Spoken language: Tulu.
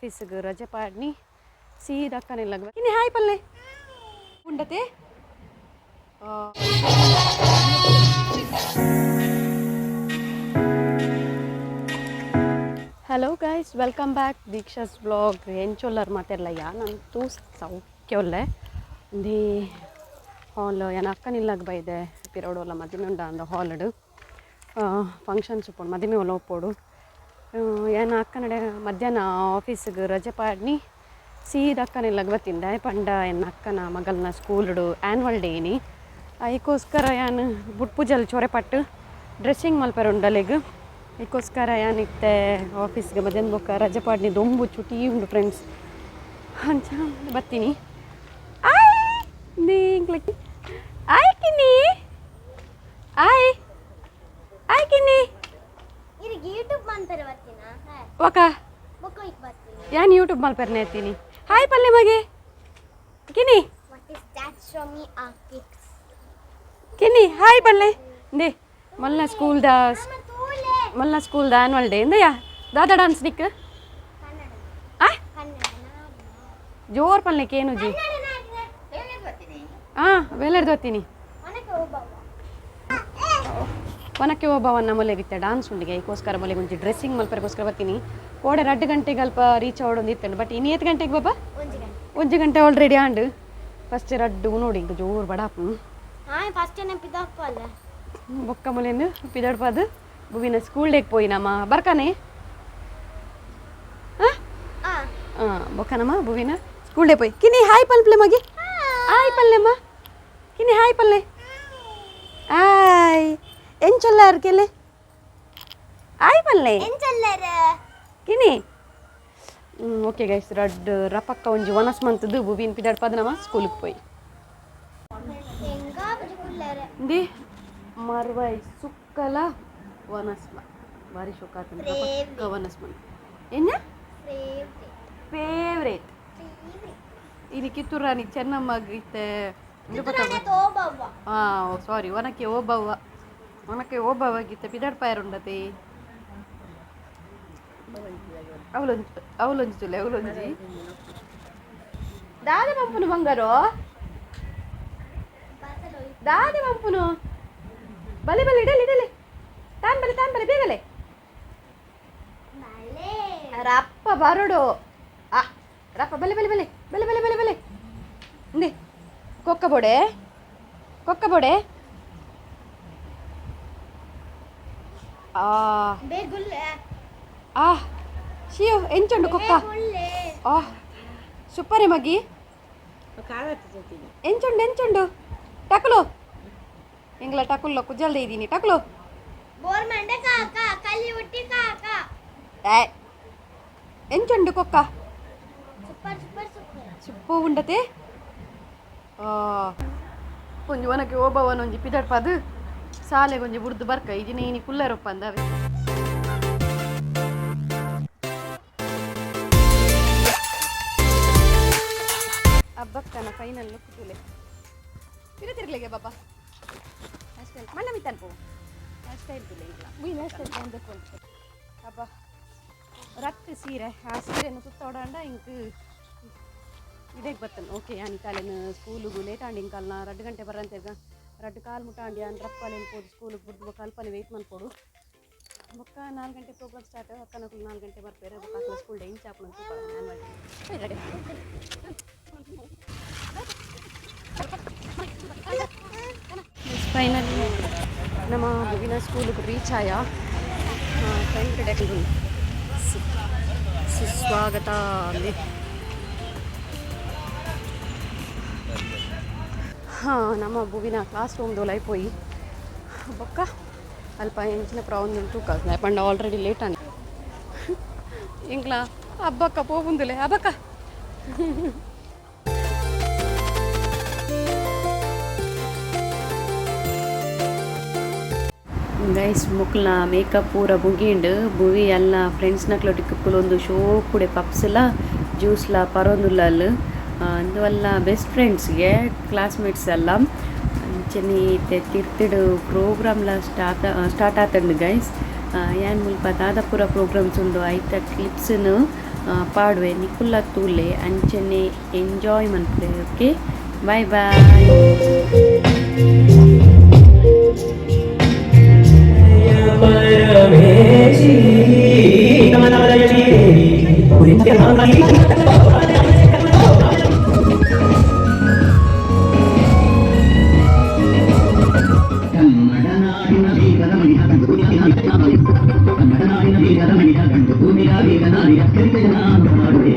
ಆಫೀಸ್ಗೆ ರಜೆ ಪಾಡ್ನಿ ಸೀದಾ ಅಕ್ಕನಿಲ್ಲ. ಇನ್ನು ಹಾಯ್ ಪಲ್ಲೆ ಉಂಡತೆ. Hello guys, welcome back Deeksha's blog. ಎಂಚೊಲ್ಲರ್ ಮಾತೆರ್ಲ ಯಾನಂತೂ ಸೌಖ್ಯೊಲ್ಲೆ. ಒಂದೇ ಹಾಲ್ ಏನ ಅಕ್ಕನಿಲ್ಲಾಗ ಬೈದೆ ಪಿರೋಡೋಲ ಮದಿಮೆ ಉಂಡ ಅಂದ ಹಾಲ್ಡ್ ಫಂಕ್ಷನ್ಸ್ ಉಪ್ಪೊಡು, ಮದಿಮೆ ಒಲ ಉಪ್ಪೊಡು. ಏನ ಅಕ್ಕನಡೆ ಮಧ್ಯಾಹ್ನ ಆಫೀಸ್ಗೆ ರಜೆ ಪಾಡ್ನಿ ಸೀದಾ ಅಕ್ಕನಿಲ್ಲಾಗ ಬತ್ತಿಂದ ಪಂಡ ಎನ್ನ ಅಕ್ಕನ ಮಗಲ್ನ ಸ್ಕೂಲ್ಡು ಆ್ಯನ್ವಲ್ ಡೇನಿ. ಐಕೋಸ್ಕರ ಯಾನ್ ಬುಟ್ಪುಜಲ್ ಚೊರೆಪಟ್ಟು ಡ್ರೆಸ್ಸಿಂಗ್ ಮಲ್ಪೆರ ಉಂಡಲೆಗ್. ಐಕೋಸ್ಕರ ಯಾನ್ ಇತ್ತೆ ಆಫೀಸ್ಗೆ ಮಧ್ಯಾಹ್ನ ಬೊಕ್ಕ ರಜೆ ಪಾಡ್ನಿ. ದೊಂಬು ಚುಟಿ ಉಂಡು ಫ್ರೆಂಡ್ಸ್, ಅಂಚ ಬತ್ತೀನಿ. ಆಯ್ ಆಯ್ ಕಿನ್ನಿ, ಆಯ್ ಆಯ್ ಕಿನ್ನಿ. ಇರಿಗೆ ಯೂಟ್ಯೂಬ್ ಮಂತರ ಬರ್ತೀನ. ಒಕ ಬೊಕ್ಕ ಬರ್ತೀನಿ. ಯಾನ್ ಯೂಟ್ಯೂಬ್ ಮಲ್ಪೆರ್ನೆ ಎತ್ತೀನಿ. ಹಾಯ್ ಪಲ್ಲೆ ಮಗೆ ಕಿನಿ. What is that? Show me a pics. Kini hi ಪಲ್ಲೆ. ಇಂದೆ ಮಲ್ಲ ಸ್ಕೂಲ್ದ, ಮಲ್ಲ ಸ್ಕೂಲ್ದ ಆ್ಯನ್ವಲ್ ಡೇ ಇಂದಯ್ಯ. ದಾದಾ ಡಾನ್ಸ್ ನಿಕ್? ಕನ್ನಡ. ಆ? ಕನ್ನಡ. ಜೋರ್ ಪಲ್ಲೆ ಕೇನುಜಿ. ಹಾಂ, ವೇಲೆಡ್ದು ಬರ್ತೀನಿ. ಒನಕೆ ಓಬವ್ವ. ಒನಕ್ಕೆ ಓಬವ್ವನ ಮೊಲೆಗಿತ್ತೆ ಡಾನ್ಸ್ ಉಂಡಿಗೆ. ಐಕೋಸ್ಕರ ಮೊಲೆಗೆ ಒಂಜಿ ಡ್ರೆಸ್ಸಿಂಗ್ ಮಲ್ಪರೆಗೋಸ್ಕರ ಬರ್ತೀನಿ. ಕೋಡೆ 2 ಗಂಟೆಗೆ ಅಲ್ಪ ರೀಚ್ ಆವಡೊಂದು ಇತ್ತಂಡು, ಬಟ್ ಇನ್ನು ಏತ್ ಗಂಟೆಗೆ ಬಾಬಾ? 1 ಗಂಟೆ. 1 ಗಂಟೆ ಆಲ್ರೆಡಿ ಆಂಡ್. ಫಸ್ಟ್ ರಡ್ಡು ನೋಡಿ ಇಂಕ ಜೋರು ಬಡಾಪು. ಹಾ, ಫಸ್ಟ್ ನೆನಪಿದ್ದಪ್ಪಲ್ಲ. ಬೊಕ್ಕ ಮೊಲೆನು ಪಿದಡ್ಪಾದು ಬುವಿನ ಸ್ಕೂಲ್ ಡೇಗೆ ಪೋಯಿ ನಮ್ಮ ಬರ್ಕಾನೆ. ಹಾಂ. ಆ. ಹಾಂ, ಬೊಕ್ಕನಮ್ಮ ಬುವಿನ ಸ್ಕೂಲ್ ಡೇ ಪೋಯಿ. ಕಿನಿ ಹಾಯ್ ಪಲ್ಪ್ಲೆ ಮಗಿ. ಹಾಯ್ ಪಲ್ಲೆಮ್ಮ. ಕಿನಿ ಹಾಯ್ ಪಲ್ಲೆ. ಆಯ್, ಎಂಚೊಲ್ಲ ಅರ್ಕೆಲೆ? ಆಯ್ ಪಲ್ಲೆ. ಎಂಚಲ್ಲರ? ಕಿನಿ. ಓಕೆ ಗೈಸ್, ರಡ್ಡ್ ರಪಕ್ಕ ಒಂಜಿ ವನಸ್ ಮಂತದ್ದು ಬುವಿನ ಪಿದಡ್ಪಾದ ನಮ್ಮ ಸ್ಕೂಲಿಗೆ ಪೋಯಿ. ಹೆಂಗ ಕುಲ್ಲರ? ಇಂದಿ ಮರ್ವೈ ಸುಕ್ಕಲ ವನಸ್ಮ ಬಾರಿ ಶೋಕಾತಂದ್ರೆ ರಪಕ್ಕ ವನಸ್ಮ ಎನ್ನ ಫೇವ್ರೇಟ್. ಫೇವ್ರೇಟ್. ಇನಿ ಕಿತ್ತೂರಾಣಿ ಚೆನ್ನಮ್ಮಗ್ ಇತ್ತೆ. ಓಬವ್ವ. ಹಾಂ, ಸಾರಿ, ಒನಕೆ ಓಬವ್ವ. ಒನಕೆ ಓಬವ್ವ ಗೀತೆ ಪಿದಡ್ಪಾಯರುಂಡತೆ. ಅವಲೊಂಜಿ ಅವಲೊಂಜಿ ತುಲೆ ಅವಲೊಂಜಿ ದಾದೆ ಪಂಪುನು ಬಂಗಾರು? ದಾದೆ ಪಂಪುನು? ಬಲೆ ಬಲೆ, ಇಡಲಿ ಇಡಲಿ, ತಾನ್ ಬಲೆ ತಾನ್ ಬಲೆ ಬೇಗಲೆ. ರಪ್ಪ ಬರೋಡು. ಆ ರಪ್ಪ ಬಲೆ ಬಲೆ ಬಲೆ ಬಲೆ ಬಲೆ ಬಲೆ ಬಲೆ. ಇಂದೆ ಕೊಕ್ಕ ಬೋಡೆ, ಕೊಕ್ಕ ಬೋಡೆ. ಆ. ಬೇಗುಲ್ಲೆ. ಆ ಶಿಯೋ, ಎಂಚುಂಡು ಕೊಕ್ಕ? ಆ ಸೂಪರೇ ಮಗಿ. ಎಂಚುಂಡು ಎಂಚುಂಡು ಟಕಲು ಎಂಗ್ಲ ಟಕುಲ್ಲ ಕುಜ್ಜಲ್ದೆ ಇದ್ದೀನಿ ಟಕಲು. ಬೋರ್ ಮಂಡೆ ಕಾಕ ಕಲ್ಲಿ ಉಟ್ಟಿ ಕಾಕ. ಏ, ಎಂಚುಂಡು ಕೊಕ್ಕ? Super super super. ಸುಪ್ಪು ಉಂಡತೆ. ಒಂಜಿ ಒನಕೆ ಓಬವ್ವನ ಒಂಜಿ ಪಿದಡ್ಪಾದು ಸಾಲೆಗೆ ಒಂಜಿ ಬುಡ್ದು ಬರ್ಕ. ಇದಿನ ಇನಿ ಕುಲ್ಲರೊಪ್ಪ ಅಂದವೆ. ಹಬ್ಬಕ್ಕನ ಫೈನಲ್ ಲುಕ್ ತುಲೆ. ಪಿರ ತಿರ್ಗ್ಲೆಗೆ ಬಾಬಾ. ಅಷ್ಟೇ ಮಲ್ಲ ಮಿತ್ತನ್ ಪೋ. ಅಷ್ಟೇ ತುಲೆ ಇಲ್ಲ. ಅಬ್ಬ ರಟ್ಟು ಸೀರೆ, ಆ ಸೀರೆನ ಸುತ್ತ ಓಡಾಂಡ ಇಂಕ್ ಇದೇ ಬತ್ತನ್. ಓಕೆ, ಯಾನ್ ಕಾಲೇನು ಸ್ಕೂಲಿಗು ಲೇಟ್ ಆಂಡ್. ಇಂಕಲ್ನ 2 ಗಂಟೆ ಬರಂತೆ. ರಡ್ಡು ಕಾಲು ಮುಟ್ಟಾಂಡಿ ಯಾನ್ ರಪ್ಪಲೇನು ಪೋದು ಸ್ಕೂಲಿಗೆ ಬುಡ್ದು ಬೊಕ್ಕ ಅಲ್ಪನೆ ವೆಯ್ಟ್ ಮನ್ಪೊಡು. ಬೊಕ್ಕ 4 ಗಂಟೆ ಪ್ರೋಗ್ರಾಮ್ ಸ್ಟಾರ್ಟ್. ಅಕ್ಕನಕುಲು 4 ಗಂಟೆ ಬರ್ಪೇರು. ಬೊಕ್ಕ ಅಕ್ಲ ಸ್ಕೂಲ್ ಡೇ ಇಂಚ ಆಪುಂಡು ತೂಪರ. ರೆಡಿ. ಫೈನಲಿ ನಮ್ಮ ಮುಗಿನ ಸ್ಕೂಲಿಗೆ ರೀಚ್ ಆಯ. ಫ್ರಂಟ್ ಡೆಕ್ ಸುಸ್ವಾಗತ ಅಲ್ಲಿ. ಹಾಂ, ನಮ್ಮ ಬುವಿನ ಕ್ಲಾಸ್ ರೂಮ್ದು ಪೋಯಿ. ಬೊಕ್ಕ ಅಲ್ಪ ಎಂಚಿನ ಪ್ರಾವಂದು ತೂಕ ಪಂಡ ಆಲ್ರೆಡಿ ಲೇಟ್ ಆಂಡ್. ಇಂಕ್ಲ ಹಬ್ಬಕ್ಕ ಪೋಬುಂದುಲೆ ಹಬ್ಬಕ್ಕ. ಗೈಸ್, ಮುಕ್ಲ ಮೇಕಪ್ ಪೂರ ಮುಗಿಂಡು. ಬುವಿ ಎಲ್ಲ ಫ್ರೆಂಡ್ಸ್ ನಕ್ಲೊಟ್ಟಿಗೆ ಒಂದು ಶೋ ಕೂಡೆ ಪಪ್ಸ್ಲ ಜ್ಯೂಸ್ಲ ಪರೊಂದುಲ್ಲ. ಅಂದು ಅಲ್ಲ ಬೆಸ್ಟ್ ಫ್ರೆಂಡ್ಸ್ಗೆ, ಕ್ಲಾಸ್ಮೇಟ್ಸ್ ಎಲ್ಲ. ಅಂಚನೆ ಇತ್ತೆ ತಿರ್ತಿಡು ಪ್ರೋಗ್ರಾಮ್ಲ ಸ್ಟಾರ್ಟ್ ಸ್ಟಾರ್ಟ್ ಆತಂಡು ಗೈಸ್. ಯಾನ್ ಮುಲ್ಪ ದಾದ ಪೂರ ಪ್ರೋಗ್ರಾಮ್ಸ್ ಉಂಡು ಐತ ಕ್ಲಿಪ್ಸ್ನು ಪಾಡುವೆ. ನಿಕುಲ್ಲ ತೂಲೆ, ಅಂಚನೆ enjoy ಮನ್ಪುಲೆ. Okay, bye bye. Kannada ನಾಡಿನ ವೀರರ ಮಣಿಯ ಗಂಡು, ಕನ್ನಡ ನಾಡಿನ ವೀರರ ಮಣಿಯ ಗಂಡು, ಭೂಮಿಯ ವೀರನಾರಿಯ ಕರಿತೆಯ ಮಾಡುವೆ.